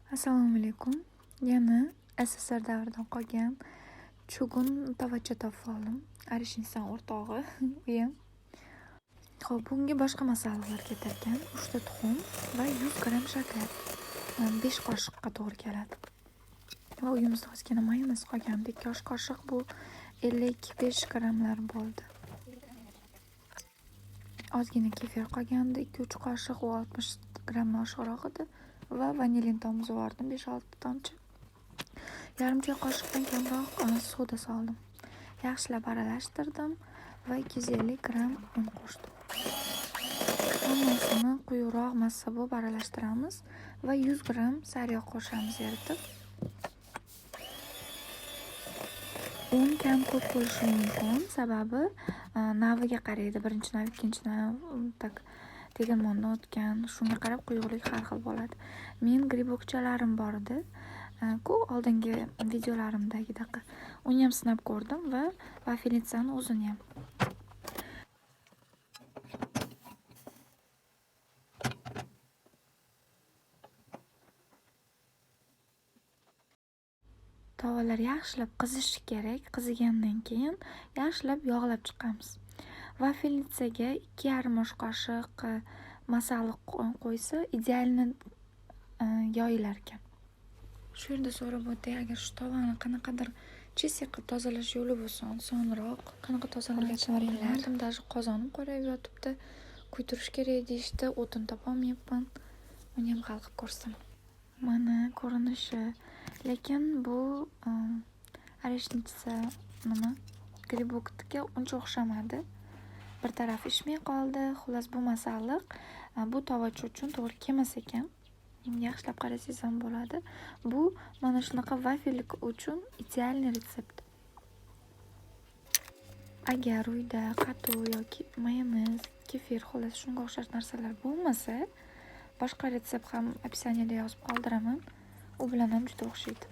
Assalomu alaykum. Yana SSR davridan qolgan чугун tavacha topib oldim. Arishinsan o'rtog'i uyam. Xo'p, bunga boshqa masalliqlar ketar ekan. 3 ta tuxum va 100 gramm shakar. 5 qoshiqqa to'g'ri keladi. Va uyimizda ozgina mayonez qolgandi. 2 osh qoshiq, bu 55 grammlar bo'ldi. Ozgina kefir qolgandi, 2-3 qoshiq, u 60 grammdan oshiqroq edi. Va vanilin tomizib yubordim, 5-6 tomchi. Yarim choy qoshiqdan kamroq soda soldim. Yaxshilab aralashtirdim va 250 gramm un qo'shdim. Hammasini quyuqroq massa bo'lib aralashtiramiz va 100 gramm sariyog' qo'shamiz eritib. Un kam ko'p bo'lishi mumkin, sababi naviga qaraydi. Birinchi nav, ikkinchi nav, так tegirmondan o'tgan, shunga qarab quyuqlik har xil bo'ladi. Men gribokchalarim bor edi. Ku oldingi videolarimdagidaqa. Uni ham sinab ko'rdim va vafelitsani o'zini ham. Tovalar yaxshilab qizishi kerak. Qizigandan keyin yaxshilab yog'lab chiqamiz. Vafelitsaga 2,5 osh qoshiq masalliq qo'ysa, idealni yoyilar ekan. Shu yerda so'rab o'tay, agar shu tovani qanaqadir чистый qilib tozalash yo'li bo'lsa, osonroq qanaqa tozalanishini bilmadim. Даже qozonim qorayib yotibdi. Kuydirish kerak deyishdi, o'tin topolmayapman. Uni ham hal qilib ko'rsam. Mana ko'rinishi. Lekin bu arishnitsa nima? Gribokniki uncha o'xshamadi. Bir tarafi ishmay qoldi. Xullas, bu masalliq bu tovacha uchun to'g'ri kelmas ekan. Yaxshilab qarasangiz ham bo'ladi. Bu mana shunaqa vafelik uchun idealniy retsept. Agar uyda qatiq yoki mayonez, kefir, xullas shunga o'xshash narsalar bo'lmasa, boshqa retsept ham описаниеda yozib qoldiraman. U bilan ham juda o'xshaydi.